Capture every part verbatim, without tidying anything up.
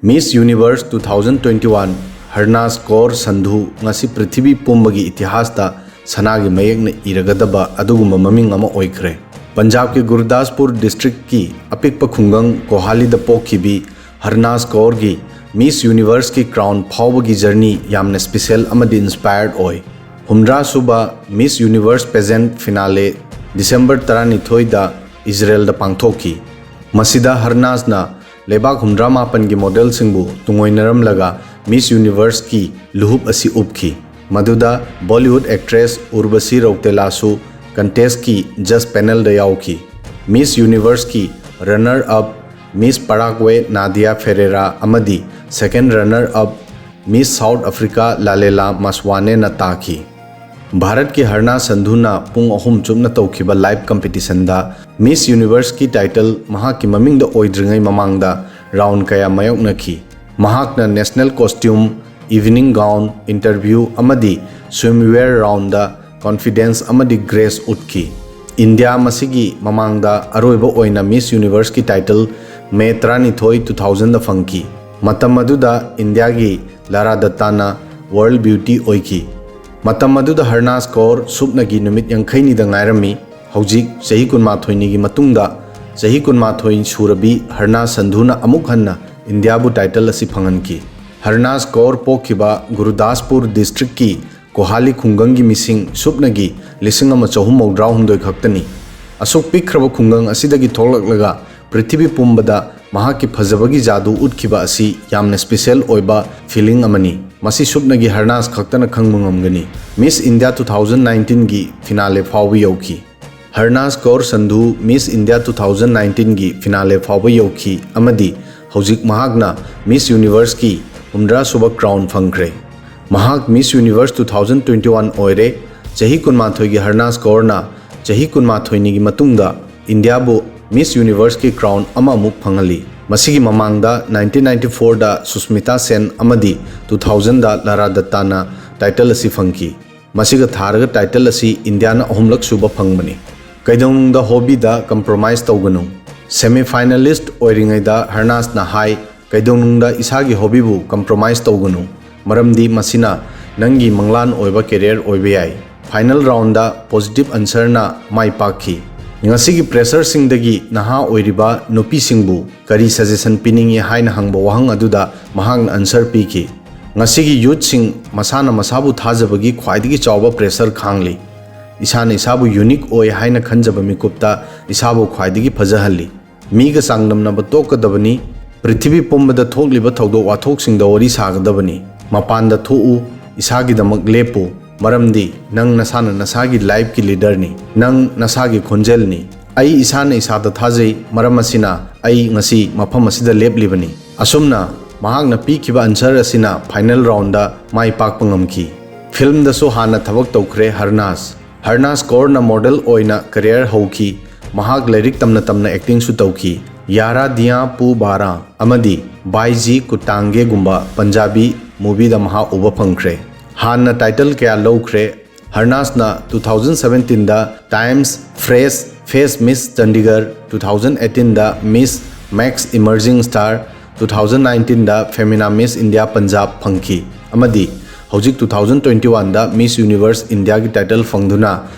Miss Universe two thousand twenty-one Harnaaz Kaur Sandhu ꯉꯁꯤ ꯄ꯭ꯔꯤꯊꯤꯕꯤ ꯄꯨꯝꯕꯒꯤ ꯏꯇꯤꯍꯥꯁꯇ ꯁꯅꯥꯒꯤ ꯃꯌꯦꯛꯅ ꯏꯔꯒꯗꯕ ꯑꯗꯨꯒꯨꯝꯕ ꯃꯃꯤꯡ ꯑꯃ ꯑꯣꯏꯈ꯭ꯔꯦ꯫ ꯄꯟꯖꯥꯕꯀꯤ ꯒꯨꯔꯗꯥꯁꯄꯨꯔ ꯗꯤꯁꯇ꯭ꯔꯤꯛꯀꯤ ꯑꯄꯤꯛꯄ ꯈꯨꯡꯒꯪ ꯀꯣꯍꯥꯂꯤꯗ ꯄꯣꯛꯈꯤꯕꯤ ꯍꯔꯅꯥꯖ ꯀꯧꯔꯒꯤ Miss Universeꯀꯤ ꯀ꯭ꯔꯥꯎꯟ ꯐꯥꯎꯕꯒꯤ ꯖꯔꯅꯤ ꯌꯥꯝꯅ ꯁ꯭ꯄꯤꯁꯦꯜ ꯑꯃꯗꯤ ꯏꯟꯁꯄꯥꯌꯔ ꯑꯣꯏ꯫ ꯍꯨꯝꯗ꯭ꯔꯥ ꯁꯨꯕ Miss Universe Pageant Finale December ꯇꯔꯥꯅꯤꯊꯣꯏꯗ ꯏꯖꯔꯦꯜꯗ ꯄꯥꯡꯊꯣꯛꯈꯤ꯫ ꯃꯁꯤꯗ ꯍꯔꯅꯥꯖꯅ ꯂꯩꯕꯥꯛ ꯍꯨꯝꯗ꯭ꯔꯥ ꯃꯥꯄꯟꯒꯤ ꯃꯣꯗꯦꯜꯁꯤꯡꯕꯨ ꯇꯨꯡꯑꯣꯏꯅꯔꯝꯂꯒ Miss Universeꯀꯤ ꯂꯨꯍꯨꯞ ꯑꯁꯤ ꯎꯞꯈꯤ꯫ ꯃꯗꯨꯗ ꯕꯣꯂꯤꯋꯨꯗ ꯑꯦꯛꯇ꯭ꯔꯦꯁ ꯎꯔꯕꯁꯤ ꯔꯧꯇꯦꯂꯥꯁꯨ ꯀꯟꯇꯦꯁꯀꯤ ꯖꯖ ꯄꯦꯅꯦꯜꯗ ꯌꯥꯎꯈꯤ꯫ Miss Universeꯀꯤ runner up Miss Paraguay Nadia Ferreira ꯑꯃꯗꯤ second runner up Miss South Africa Lalela ꯃꯥꯁꯋꯥꯅꯦꯅ ꯇꯥꯈꯤ꯫ ꯚꯥꯔꯠꯀꯤ ꯍꯔꯅꯥꯖ ꯁꯟꯙꯨꯅ ꯄꯨꯡ ꯑꯍꯨꯝ ꯆꯨꯞꯅ ꯇꯧꯈꯤꯕ ꯂꯥꯏꯚ ꯀꯝꯄꯤꯇꯤꯁꯟꯗ Miss Universeꯀꯤ ꯇꯥꯏꯇꯜ ꯃꯍꯥꯛꯀꯤ ꯃꯃꯤꯡꯗ ꯑꯣꯏꯗ꯭ꯔꯤꯉꯩ ꯃꯃꯥꯡꯗ ꯔꯥꯎꯟ ꯀꯌꯥ ꯃꯥꯌꯣꯛꯅꯈꯤ꯫ ꯃꯍꯥꯛꯅ national costume, evening gown, interview ꯑꯃꯗꯤ ꯁ꯭ꯋꯤꯝꯋꯦꯌꯔ ꯔꯥꯎꯟꯗ ꯀꯣꯟꯐꯤꯗꯦꯟꯁ ꯑꯃꯗꯤ ꯒ꯭ꯔꯦꯁ ꯎꯠꯈꯤ꯫ ꯏꯟꯗꯤꯌꯥ ꯃꯁꯤꯒꯤ ꯃꯃꯥꯡꯗ ꯑꯔꯣꯏꯕ ꯑꯣꯏꯅ Miss Universeꯀꯤ ꯇꯥꯏꯇꯜ ꯃꯦ ꯇꯔꯥꯅꯤꯊꯣꯏ, two thousandꯗ ꯐꯪꯈꯤ꯫ ꯃꯇꯝ ꯑꯗꯨꯗ ꯏꯟꯗꯤꯌꯥꯒꯤ ꯂꯥꯔꯥ ꯗꯠꯇꯥꯅ ꯋꯥꯔꯜ ꯕ꯭ꯌꯨꯇꯤ ꯑꯣꯏꯈꯤ꯫ ꯃꯇꯝ ꯑꯗꯨꯗ ꯍꯔꯅꯥꯖ ꯀꯧꯔ ꯁꯨꯞꯅꯒꯤ ꯅꯨꯃꯤꯠ ꯌꯥꯡꯈꯩꯅꯤꯗ ꯉꯥꯏꯔꯝꯃꯤ꯫ ꯍꯧꯖꯤꯛ ꯆꯍꯤ ꯀꯨꯟꯃꯥꯊꯣꯏꯅꯤꯒꯤ ꯃꯇꯨꯡꯗ ꯆꯍꯤ ꯀꯨꯟꯃꯥꯊꯣꯏ ꯁꯨꯔꯕꯤ ꯍꯔꯅꯥꯖ ꯁꯟꯙꯨꯅ ꯑꯃꯨꯛ ꯍꯟꯅ ꯏꯟꯗꯤꯌꯥꯕꯨ ꯇꯥꯏꯇꯜ ꯑꯁꯤ ꯐꯪꯍꯟꯈꯤ꯫ ꯍꯔꯅꯥꯖ ꯀꯧꯔ ꯄꯣꯛꯈꯤꯕ ꯒꯨꯔꯨꯗꯥꯁꯄꯨꯔ ꯗꯤꯁꯇ꯭ꯔꯤꯛꯀꯤ ꯀꯣꯍꯥꯂꯤ ꯈꯨꯡꯒꯪꯒꯤ ꯃꯤꯁꯤꯡ ꯁꯨꯞꯅꯒꯤ ꯂꯤꯁꯤꯡ ꯑꯃ ꯆꯍꯨꯝ ꯃꯧꯗ꯭ꯔꯥꯍꯨꯝꯗꯣꯏ ꯈꯛꯇꯅꯤ꯫ ꯑꯁꯨꯛ ꯄꯤꯛꯈ꯭ꯔꯕ ꯈꯨꯡꯒꯪ ꯑꯁꯤꯗꯒꯤ ꯊꯣꯛꯂꯛꯂꯒ ꯄ꯭ꯔꯤꯊꯤꯕꯤ ꯄꯨꯝꯕꯗ ꯃꯍꯥꯛꯀꯤ ꯐꯖꯕꯒꯤ ꯖꯥꯗꯨ ꯎꯠꯈꯤꯕ ꯑꯁꯤ ꯌꯥꯝꯅ ꯁ꯭ꯄꯤꯁꯦꯜ ꯑꯣꯏꯕ ꯐꯤꯂꯤꯡ ꯑꯃꯅꯤ꯫ ꯃꯁꯤ ꯁꯨꯞꯅꯒꯤ ꯍꯔꯅꯥꯖ ꯈꯛꯇꯅ ꯈꯪꯕ ꯉꯝꯒꯅꯤ꯫ Miss India two thousand nineteenꯒꯤ ꯐꯤꯅꯥꯂꯦ ꯐꯥꯎꯕ ꯌꯧꯈꯤ꯫ ꯍꯔꯅꯥꯖ ꯀꯧꯔ ꯁꯟꯙꯨ Miss India two thousand nineteenꯒꯤ ꯐꯤꯅꯥꯂꯦ ꯐꯥꯎꯕ ꯌꯧꯈꯤ ꯑꯃꯗꯤ ꯍꯧꯖꯤꯛ ꯃꯍꯥꯛꯅ Miss Universeꯀꯤ ꯍꯨꯝꯗ꯭ꯔꯥ ꯁꯨꯕ ꯀ꯭ꯔꯥꯎꯟ ꯐꯪꯈ꯭ꯔꯦ꯫ ꯃꯍꯥꯛ Miss Universe two thousand twenty-one ꯑꯣꯏꯔꯦ꯫ ꯆꯍꯤ ꯀꯨꯟꯃꯥꯊꯣꯏꯒꯤ ꯍꯔꯅꯥꯖ ꯀꯧꯔꯅ ꯆꯍꯤ ꯀꯨꯟꯃꯥꯊꯣꯏꯅꯤꯒꯤ ꯃꯇꯨꯡꯗ ꯏꯟꯗꯤꯌꯥꯕꯨ Miss Universeꯀꯤ ꯀ꯭ꯔꯥꯎꯟ ꯑꯃꯃꯨꯛ ꯐꯪꯍꯜꯂꯤ꯫ ꯃꯁꯤꯒꯤ ꯃꯃꯥꯡꯗ nineteen ninety-fourꯗ ꯁꯨꯁꯃꯤꯇꯥ ꯁꯦꯟ ꯑꯃꯗꯤ two thousandꯗ ꯂꯥꯔꯥ ꯗꯠꯇꯥꯅ ꯇꯥꯏꯇꯜ ꯑꯁꯤ ꯐꯪꯈꯤ꯫ ꯃꯁꯤꯒ ꯊꯥꯔꯒ ꯇꯥꯏꯇꯜ ꯑꯁꯤ ꯏꯟꯗꯤꯌꯥꯅ ꯑꯍꯨꯝꯂꯛ ꯁꯨꯕ ꯐꯪꯕꯅꯤ꯫ ꯀꯩꯗꯧꯅꯨꯡꯗ ꯍꯣꯕꯤꯗ ꯀꯝꯄ꯭ꯔꯣꯃꯥꯏꯖ ꯇꯧꯒꯅꯨ꯫ ꯁꯦꯃꯤꯐꯥꯏꯅꯦꯂꯤꯁ꯭ꯠ ꯑꯣꯏꯔꯤꯉꯩꯗ ꯍꯔꯅꯥꯖꯅ ꯍꯥꯏ, ꯀꯩꯗꯧꯅꯨꯡꯗ ꯏꯁꯥꯒꯤ ꯍꯣꯕꯤꯕꯨ ꯀꯝꯄ꯭ꯔꯣꯃꯥꯏꯁ ꯇꯧꯒꯅꯨ, ꯃꯔꯝꯗꯤ ꯃꯁꯤꯅ ꯅꯪꯒꯤ ꯃꯪꯂꯥꯟ ꯑꯣꯏꯕ ꯀꯦꯔꯤꯌꯔ ꯑꯣꯏꯕ ꯌꯥꯏ꯫ ꯐꯥꯏꯅꯦꯜ ꯔꯥꯎꯟꯗ ꯄꯣꯖꯤꯇꯤꯚ ꯑꯟꯁꯔꯅ ꯃꯥꯏ ꯄꯥꯛꯈꯤ꯫ ꯉꯁꯤꯒꯤ ꯄ꯭ꯔꯦꯁꯔꯁꯤꯡꯗꯒꯤ ꯅꯍꯥ ꯑꯣꯏꯔꯤꯕ ꯅꯨꯄꯤꯁꯤꯡꯕꯨ ꯀꯔꯤ ꯁꯖꯦꯁꯟ ꯄꯤꯅꯤꯡꯏ ꯍꯥꯏꯅ ꯍꯪꯕ ꯋꯥꯍꯪ ꯑꯗꯨꯗ ꯃꯍꯥꯛꯅ ꯑꯟꯁꯔ ꯄꯤꯈꯤ, "ꯉꯁꯤꯒꯤ ꯌꯨꯠꯁꯤꯡ ꯃꯁꯥꯅ ꯃꯁꯥꯕꯨ ꯊꯥꯖꯕꯒꯤ ꯈ꯭ꯋꯥꯏꯗꯒꯤ ꯆꯥꯎꯕ ꯄ꯭ꯔꯦꯁꯔ ꯈꯥꯡꯂꯤ꯫ ꯏꯁꯥꯅ ꯏꯁꯥꯕꯨ ꯌꯨꯅꯤꯛ ꯑꯣꯏ ꯍꯥꯏꯅ ꯈꯟꯖꯕ ꯃꯤꯀꯨꯞꯇ ꯏꯁꯥꯕꯨ ꯈ꯭ꯋꯥꯏꯗꯒꯤ ꯐꯖꯍꯜꯂꯤ꯫ ꯃꯤꯒ ꯆꯥꯡꯗꯝꯅꯕ ꯇꯣꯛꯀꯗꯕꯅꯤ꯫ ꯄ꯭ꯔꯤꯊꯤꯕꯤ ꯄꯨꯝꯕꯗ ꯊꯣꯛꯂꯤꯕ ꯊꯧꯗꯣꯛ ꯋꯥꯊꯣꯛꯁꯤꯡꯗ ꯋꯥꯔꯤ ꯁꯥꯒꯗꯕꯅꯤ꯫ ꯃꯄꯥꯟꯗ ꯊꯣꯛꯎ, ꯏꯁꯥꯒꯤꯗꯃꯛ ꯂꯦꯞꯄꯨ, ꯃꯔꯝꯗꯤ ꯅꯪ ꯅꯁꯥꯅ ꯅꯁꯥꯒꯤ ꯂꯥꯏꯐꯀꯤ ꯂꯤꯗꯔꯅꯤ꯫ ꯅꯪ ꯅꯁꯥꯒꯤ ꯈꯣꯟꯖꯦꯜꯅꯤ꯫ ꯑꯩ ꯏꯁꯥꯅ ꯏꯁꯥꯗ ꯊꯥꯖꯩ, ꯃꯔꯝ ꯑꯁꯤꯅ ꯑꯩ ꯉꯁꯤ ꯃꯐꯝ ꯑꯁꯤꯗ ꯂꯦꯞꯂꯤꯕꯅꯤ"꯫ ꯑꯁꯨꯝꯅ ꯃꯍꯥꯛꯅ ꯄꯤꯈꯤꯕ ꯑꯟꯁꯔ ꯑꯁꯤꯅ ꯐꯥꯏꯅꯦꯜ ꯔꯥꯎꯟꯗ ꯃꯥꯏ ꯄꯥꯛꯄ ꯉꯝꯈꯤ꯫ ꯐꯤꯜꯝꯗꯁꯨ ꯍꯥꯟꯅ ꯊꯕꯛ ꯇꯧꯈ꯭ꯔꯦ ꯍꯔꯅꯥꯁ꯫ ꯍꯔꯅꯥꯁ ꯀꯧꯔꯅ ꯃꯣꯗꯦꯜ ꯑꯣꯏꯅ ꯀꯦꯔꯤꯌꯔ ꯍꯧꯈꯤ꯫ ꯃꯍꯥꯛ ꯂꯥꯏꯔꯤꯛ ꯇꯝꯅ ꯇꯝꯅ ꯑꯦꯛꯇꯤꯡꯁꯨ ꯇꯧꯈꯤ꯫ ꯌꯥꯔꯥ ꯗꯤꯌꯥ ꯄꯨ ꯕꯥꯔꯥ ꯑꯃꯗꯤ ꯕꯥꯏꯖꯤ ꯀꯨꯇꯥꯡꯒꯦꯒꯨꯝꯕ ꯄꯟꯖꯥꯕꯤ ꯃꯨꯚꯤꯗ ꯃꯍꯥꯛ ꯎꯕ ꯐꯪꯈ꯭ꯔꯦ꯫ ꯍꯥꯟꯅ ꯇꯥꯏꯇꯜ ꯀꯌꯥ ꯂꯧꯈ꯭ꯔꯦ꯫ ꯍꯔꯅꯥꯁꯅ ꯇꯨ ꯊꯥꯎꯖꯟ ꯁꯕꯦꯟꯇꯤꯟꯗ Times fresh face Miss Chandigarh, two thousand ꯑꯩꯠꯇꯤꯟꯗ Miss Max emerging star, two thousand ꯅꯥꯏꯟꯇꯤꯟꯗ ꯐꯦꯃꯤꯅꯥ ꯃꯤꯁ ꯏꯟꯗꯤꯌꯥ ꯄꯟꯖꯥꯕ ꯐꯪꯈꯤ ꯑꯃꯗꯤ ꯍꯧꯖꯤꯛ ꯇꯨ ꯊꯥꯎꯖꯟ ꯇ꯭ꯋꯦꯟꯇꯤ ꯋꯥꯟꯗ ꯃꯤꯁ ꯌꯨꯅꯤꯚꯔꯁ ꯏꯟꯗꯤꯌꯥꯒꯤ ꯇꯥꯏꯇꯜ ꯐꯪꯗꯨꯅ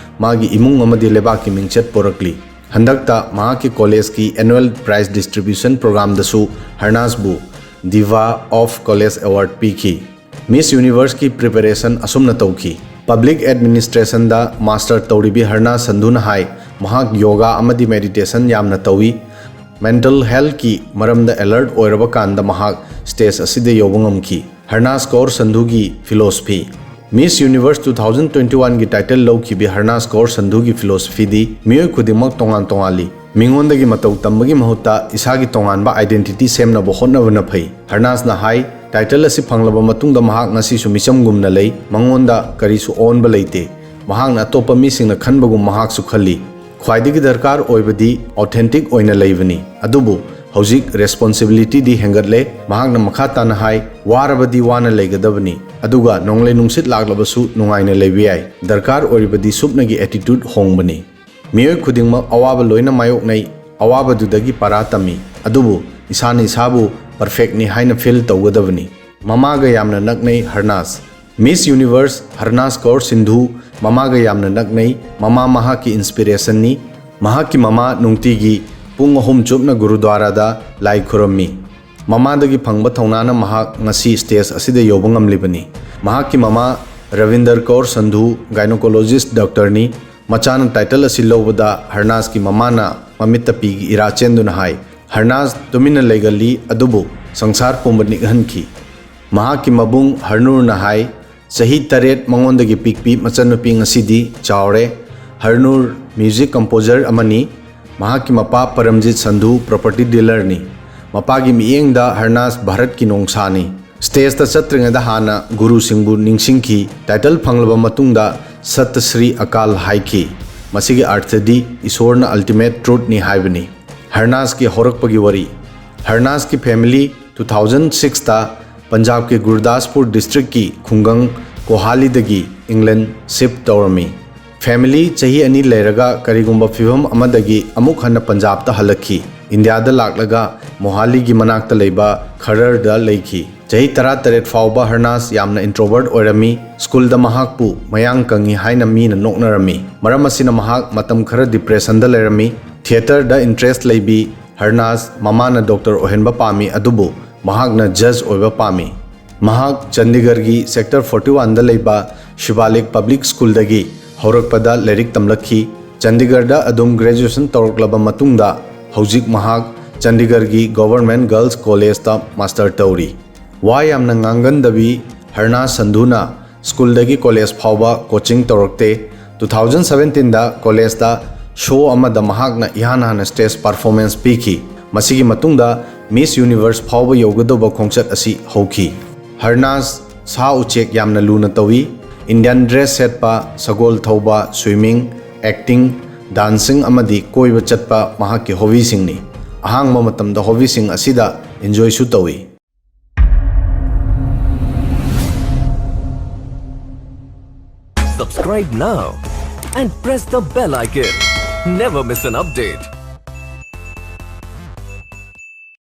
ꯃꯥꯒꯤ ꯏꯃꯨꯡ ꯑꯃꯗꯤ ꯂꯩꯕꯥꯛꯀꯤ ꯃꯤꯡꯆꯠ ꯄꯨꯔꯛꯂꯤ꯫ ꯍꯟꯗꯛꯇ ꯃꯍꯥꯛꯀꯤ ꯀꯣꯂꯦꯖꯀꯤ ꯑꯦꯅꯨꯑꯦꯜ ꯄ꯭ꯔꯥꯏꯖ ꯗꯤꯁꯇ꯭ꯔꯤꯕ꯭ꯌꯨꯁꯟ ꯄ꯭ꯔꯣꯒ꯭ꯔꯥꯝꯗꯁꯨ ꯍꯔꯅꯥꯁꯕꯨ ꯗꯤꯚꯥ ꯑꯣꯐ ꯀꯣꯂꯦꯖ ꯑꯦꯋꯥꯔꯗ ꯄꯤꯈꯤ꯫ ꯃꯤꯁ ꯌꯨꯅꯤꯚꯔꯁꯀꯤ ꯄ꯭ꯔꯤꯄꯦꯔꯦꯁꯟ ꯑꯁꯨꯝꯅ ꯇꯧꯈꯤ꯫ ꯄꯕ꯭ꯂꯤꯛ ꯑꯦꯗꯃꯤꯅꯤꯁꯇ꯭ꯔꯦꯁꯟꯗ ꯃꯥꯁꯇꯔ ꯇꯧꯔꯤꯕꯤ ꯍꯔꯅꯥꯁ ꯁꯟꯙꯨꯅ ꯍꯥꯏ, ꯃꯍꯥꯛ ꯌꯣꯒꯥ ꯑꯃꯗꯤ ꯃꯦꯗꯤꯇꯦꯁꯟ ꯌꯥꯝꯅ ꯇꯧꯏ꯫ ꯃꯦꯟꯇꯜ ꯍꯦꯜꯊꯀꯤ ꯃꯔꯝꯗ ꯑꯦꯂꯔꯠ ꯑꯣꯏꯔꯕ ꯀꯥꯟꯗ ꯃꯍꯥꯛ ꯁ꯭ꯇꯦꯖ ꯑꯁꯤꯗ ꯌꯧꯕ ꯉꯝꯈꯤ꯫ ꯍꯔꯅꯥꯁ ꯀꯧꯔ ꯁꯟꯙꯨꯒꯤ ꯐꯤꯂꯣꯁꯐꯤ꯫ ꯃꯤꯁ ꯌꯨꯅꯤꯚꯔꯁ ꯇꯨ ꯊꯥꯎꯖꯟ ꯇ꯭ꯋꯦꯟꯇꯤ ꯋꯥꯟꯒꯤ ꯇꯥꯏꯇꯜ ꯂꯧꯈꯤꯕꯤ ꯍꯔꯅꯥꯁ ꯀꯧꯔ ꯁꯟꯙꯨꯒꯤ ꯐꯤꯂꯣꯁꯐꯤꯗꯤ ꯃꯤꯑꯣꯏ ꯈꯨꯗꯤꯡꯃꯛ ꯇꯣꯉꯥꯟ ꯇꯣꯉꯥꯜꯂꯤ꯫ ꯃꯤꯉꯣꯟꯗꯒꯤ ꯃꯇꯧ ꯇꯝꯕꯒꯤ ꯃꯍꯨꯠꯇ ꯏꯁꯥꯒꯤ ꯇꯣꯉꯥꯟꯕ ꯑꯥꯏꯗꯦꯟꯇꯤꯇꯤ ꯁꯦꯝꯅꯕ ꯍꯣꯠꯅꯕꯅ ꯐꯩ꯫ ꯍꯔꯅꯥꯁꯅ ꯍꯥꯏ, ꯇꯥꯏꯇꯜ ꯑꯁꯤ ꯐꯪꯂꯕ ꯃꯇꯨꯡꯗ ꯃꯍꯥꯛ ꯉꯁꯤꯁꯨ ꯃꯤꯆꯝꯒꯨꯝꯅ ꯂꯩ, ꯃꯉꯣꯟꯗ ꯀꯔꯤꯁꯨ ꯑꯑꯣꯟꯕ ꯂꯩꯇꯦ꯫ ꯃꯍꯥꯛꯅ ꯑꯇꯣꯞꯄ ꯃꯤꯁꯤꯡꯅ ꯈꯟꯕꯒꯨꯝ ꯃꯍꯥꯛꯁꯨ ꯈꯜꯂꯤ꯫ ꯈ꯭ꯋꯥꯏꯗꯒꯤ ꯗꯔꯀꯥꯔ ꯑꯣꯏꯕꯗꯤ ꯑꯣꯊꯦꯟꯇꯤꯛ ꯑꯣꯏꯅ ꯂꯩꯕꯅꯤ꯫ ꯑꯗꯨꯕꯨ ꯍꯧꯖꯤꯛ ꯔꯦꯁꯄꯣꯟꯁꯤꯕꯤꯂꯤꯇꯤꯗꯤ ꯍꯦꯟꯒꯠꯂꯦ꯫ ꯃꯍꯥꯛꯅ ꯃꯈꯥ ꯇꯥꯅ ꯍꯥꯏ, ꯋꯥꯔꯕꯗꯤ ꯋꯥꯅ ꯂꯩꯒꯗꯕꯅꯤ, ꯑꯗꯨꯒ ꯅꯣꯡꯂꯩ ꯅꯨꯡꯁꯤꯠ ꯂꯥꯛꯂꯕꯁꯨ ꯅꯨꯡꯉꯥꯏꯅ ꯂꯩꯕ ꯌꯥꯏ꯫ ꯗꯔꯀꯥꯔ ꯑꯣꯏꯔꯤꯕꯗꯤ ꯁꯨꯞꯅꯒꯤ ꯑꯦꯇꯤꯇ꯭ꯌꯨꯠ ꯍꯣꯡꯕꯅꯤ꯫ ꯃꯤꯑꯣꯏ ꯈꯨꯗꯤꯡꯃꯛ ꯑꯋꯥꯕ ꯂꯣꯏꯅ ꯃꯥꯌꯣꯛꯅꯩ, ꯑꯋꯥꯕꯗꯨꯗꯒꯤ ꯄꯔꯥ ꯇꯝꯃꯤ꯫ ꯑꯗꯨꯕꯨ ꯏꯁꯥꯅ ꯏꯁꯥꯕꯨ ꯄꯔꯐꯦꯛꯅꯤ ꯍꯥꯏꯅ ꯐꯤꯜ ꯇꯧꯒꯗꯕꯅꯤ꯫ ꯃꯃꯥꯒ ꯌꯥꯝꯅ ꯅꯛꯅꯩ ꯍꯔꯅꯥꯁ꯫ ꯃꯤꯁ ꯌꯨꯅꯤꯚꯔꯁ ꯍꯔꯅꯥꯁ ꯀꯧꯔ ꯁꯤꯟꯙꯨ ꯃꯃꯥꯒ ꯌꯥꯝꯅ ꯅꯛꯅꯩ꯫ ꯃꯃꯥ ꯃꯍꯥꯛꯀꯤ ꯏꯟꯁꯄꯤꯔꯦꯁꯟꯅꯤ꯫ ꯃꯍꯥꯛꯀꯤ ꯃꯃꯥ ꯅꯨꯡꯇꯤꯒꯤ ꯄꯨꯡ ꯑꯍꯨꯝ ꯆꯨꯞꯅ ꯒꯨꯔꯨꯗ꯭ꯋꯥꯔꯥꯗ ꯂꯥꯏ ꯈꯨꯔꯝꯃꯤ꯫ ꯃꯃꯥꯗꯒꯤ ꯐꯪꯕ ꯊꯧꯅꯥꯅ ꯃꯍꯥꯛ ꯉꯁꯤ ꯁ꯭ꯇꯦꯖ ꯑꯁꯤꯗ ꯌꯧꯕ ꯉꯝꯂꯤꯕꯅꯤ꯫ ꯃꯍꯥꯛꯀꯤ ꯃꯃꯥ ꯔꯕꯤꯟꯗꯔ ꯀꯧꯔ ꯁꯟꯙꯨ, ꯒꯥꯏꯅꯣꯀꯣꯂꯣꯖꯤꯁ ꯗꯣꯛꯇꯔꯅꯤ꯫ ꯃꯆꯥꯅ ꯇꯥꯏꯇꯜ ꯑꯁꯤ ꯂꯧꯕꯗ ꯍꯔꯅꯥꯁꯀꯤ ꯃꯃꯥꯅ ꯃꯃꯤꯠꯇ ꯄꯤꯒꯤ ꯏꯔꯥ ꯆꯦꯟꯗꯨꯅ ꯍꯥꯏ, "ꯍꯔꯅꯥꯁ ꯇꯨꯃꯤꯟꯅ ꯂꯩꯒꯜꯂꯤ, ꯑꯗꯨꯕꯨ ꯁꯪꯁꯥꯔ ꯄꯨꯝꯕ ꯅꯤꯛꯍꯟꯈꯤ"꯫ ꯃꯍꯥꯛꯀꯤ ꯃꯕꯨꯡ ꯍꯔꯅꯨꯔꯅ ꯍꯥꯏ, "ꯆꯍꯤ ꯇꯔꯦꯠ ꯃꯉꯣꯟꯗꯒꯤ ꯄꯤꯛꯄꯤ ꯃꯆꯟꯅꯨꯄꯤ ꯉꯁꯤꯗꯤ ꯆꯥꯎꯔꯦ"꯫ ꯍꯔꯅꯨꯔ ꯃ꯭ꯌꯨꯖꯤꯛ ꯀꯝꯄꯣꯖꯔ ꯑꯃꯅꯤ꯫ ꯃꯍꯥꯛꯀꯤ ꯃꯄꯥ ꯄꯔꯝꯖꯤꯠ ꯁꯟꯙꯨ ꯄ꯭ꯔꯣꯄꯔꯇꯤ ꯗꯤꯂꯔꯅꯤ꯫ ꯃꯄꯥꯒꯤ ꯃꯤꯠꯌꯦꯡꯗ ꯍꯔꯅꯥꯁ ꯚꯥꯔꯠꯀꯤ ꯅꯣꯡꯁꯥꯅꯤ꯫ ꯁ꯭ꯇꯦꯖꯇ ꯆꯠꯇ꯭ꯔꯤꯉꯩꯗ ꯍꯥꯟꯅ ꯒꯨꯔꯨꯁꯤꯡꯕꯨ ꯅꯤꯡꯁꯤꯡꯈꯤ꯫ ꯇꯥꯏꯇꯜ ꯐꯪꯂꯕ ꯃꯇꯨꯡꯗ "ꯁꯠ ꯁ꯭ꯔꯤ ꯑꯀꯥꯜ" ꯍꯥꯏꯈꯤ꯫ ꯃꯁꯤꯒꯤ ꯑꯔꯊꯗꯤ ꯏꯁꯣꯔꯅ ꯑꯜꯇꯤꯃꯦꯠ ꯇ꯭ꯔꯨꯠꯅꯤ ꯍꯥꯏꯕꯅꯤ꯫ ꯍꯔꯅꯥꯁꯀꯤ ꯍꯧꯔꯛꯄꯒꯤ ꯋꯥꯔꯤ꯫ ꯍꯔꯅꯥꯁꯀꯤ ꯐꯦꯃꯤꯂꯤ ꯇꯨ ꯊꯥꯎꯖꯟ ꯁꯤꯛꯁꯇ ꯄꯟꯖꯥꯕꯀꯤ ꯒꯨꯔꯗꯥꯁꯄꯨꯔ ꯗꯤꯁꯇ꯭ꯔꯤꯛꯀꯤ ꯈꯨꯡꯒꯪ ꯀꯣꯍꯥꯂꯤꯗꯒꯤ ꯏꯪꯂꯦꯟ ꯁꯤꯐ ꯇꯧꯔꯝꯃꯤ꯫ ꯐꯦꯃꯤꯂꯤ ꯆꯍꯤ ꯑꯅꯤ ꯂꯩꯔꯒ ꯀꯔꯤꯒꯨꯝꯕ ꯐꯤꯚꯝ ꯑꯃꯗꯒꯤ ꯑꯃꯨꯛ ꯍꯟꯅ ꯄꯟꯖꯥꯕꯇ ꯍꯜꯂꯛꯈꯤ꯫ ꯏꯟꯗꯤꯌꯥꯗ ꯂꯥꯛꯂꯒ ꯃꯣꯍꯥꯂꯤꯒꯤ ꯃꯅꯥꯛꯇ ꯂꯩꯕ ꯈꯔꯔꯗ ꯂꯩꯈꯤ꯫ ꯆꯍꯤ ꯇꯔꯥꯇꯔꯦꯠ ꯐꯥꯎꯕ ꯍꯔꯅꯥꯁ ꯌꯥꯝꯅ ꯏꯟꯇ꯭ꯔꯣꯕꯔꯠ ꯑꯣꯏꯔꯝꯃꯤ꯫ ꯁ꯭ꯀꯨꯜꯗ ꯃꯍꯥꯛꯄꯨ ꯃꯌꯥꯡ ꯀꯪꯉꯤ ꯍꯥꯏꯅ ꯃꯤꯅ ꯅꯣꯛꯅꯔꯝꯃꯤ꯫ ꯃꯔꯝ ꯑꯁꯤꯅ ꯃꯍꯥꯛ ꯃꯇꯝ ꯈꯔ ꯗꯤꯄ꯭ꯔꯦꯁꯟꯗ ꯂꯩꯔꯝꯃꯤ꯫ ꯊꯤꯌꯦꯇꯔꯗ ꯏꯟꯇꯔꯦꯁ ꯂꯩꯕꯤ ꯍꯔꯅꯥꯁ ꯃꯃꯥꯅ ꯗꯣꯛꯇꯔ ꯑꯣꯏꯍꯟꯕ ꯄꯥꯝꯃꯤ, ꯑꯗꯨꯕꯨ ꯃꯍꯥꯛꯅ ꯖꯖ ꯑꯣꯏꯕ ꯄꯥꯝꯃꯤ꯫ ꯃꯍꯥꯛ ꯆꯟꯗꯤꯒꯔꯒꯤ ꯁꯦꯛꯇꯔ ꯐꯣꯔꯇꯤ ꯋꯥꯟꯗ ꯂꯩꯕ ꯁꯤꯕꯥꯂꯤꯛ ꯄꯕ꯭ꯂꯤꯛ ꯁ꯭ꯀꯨꯜꯗꯒꯤ ꯍꯧꯔꯛꯄꯗ ꯂꯥꯏꯔꯤꯛ ꯇꯝꯂꯛꯈꯤ꯫ ꯆꯟꯗꯤꯒꯔꯗ ꯑꯗꯨꯝ ꯒ꯭ꯔꯦꯖꯨꯑꯦꯁꯟ ꯇꯧꯔꯛꯂꯕ ꯃꯇꯨꯡꯗ ꯍꯧꯖꯤꯛ ꯃꯍꯥꯛ ꯆꯟꯗꯤꯒꯔꯒꯤ ꯒꯣꯚꯔꯟꯃꯦꯟꯠ ꯒꯔꯜꯁ ꯀꯣꯂꯦꯖꯇ ꯃꯥꯁꯇꯔ ꯇꯧꯔꯤ꯫ ꯋꯥ ꯌꯥꯝꯅ ꯉꯥꯡꯒꯟꯗꯕꯤ ꯍꯔꯅꯥꯁ ꯁꯟꯙꯨꯅ ꯁ꯭ꯀꯨꯜꯗꯒꯤ ꯀꯣꯂꯦꯖ ꯐꯥꯎꯕ ꯀꯣꯆꯤꯡ ꯇꯧꯔꯛꯇꯦ꯫ ꯇꯨ ꯊꯥꯎꯖꯟ ꯁꯕꯦꯟꯇꯤꯟꯗ ꯀꯣꯂꯦꯖꯇ ꯁꯣ ꯑꯃꯗ ꯃꯍꯥꯛꯅ ꯏꯍꯥꯟ ꯍꯥꯟꯅ ꯁ꯭ꯇꯦꯖ ꯄꯔꯐꯣꯔꯃꯦꯟꯁ ꯄꯤꯈꯤ꯫ ꯃꯁꯤꯒꯤ ꯃꯇꯨꯡꯗ ꯃꯤꯁ ꯌꯨꯅꯤꯚꯔꯁ ꯐꯥꯎꯕ ꯌꯧꯒꯗꯧꯕ ꯈꯣꯡꯆꯠ ꯑꯁꯤ ꯍꯧꯈꯤ꯫ ꯍꯔꯅꯥꯁ ꯁꯥ ꯎꯆꯦꯛ ꯌꯥꯝꯅ ꯂꯨꯅ ꯇꯧꯏ꯫ ꯏꯟꯗꯤꯌꯟ ꯗ꯭ꯔꯦꯁ ꯁꯦꯠꯄ, ꯁꯒꯣꯜ ꯊꯧꯕ, ꯁ꯭ꯋꯤꯃꯤꯡ, ꯑꯦꯛꯇꯤꯡ, ꯗꯥꯟꯁꯤꯡ ꯑꯃꯗꯤ ꯀꯣꯏꯕ ꯆꯠꯄ ꯃꯍꯥꯛꯀꯤ ꯍꯣꯕꯤꯁꯤꯡꯅꯤ꯫ ꯑꯍꯥꯡꯕ ꯃꯇꯝꯗ ꯍꯣꯕꯤꯁꯤꯡ ꯑꯁꯤꯗ ꯏꯟꯖꯣꯏꯁꯨ ꯇꯧꯏ꯫ Subscribe now and press the bell icon. Never miss an update.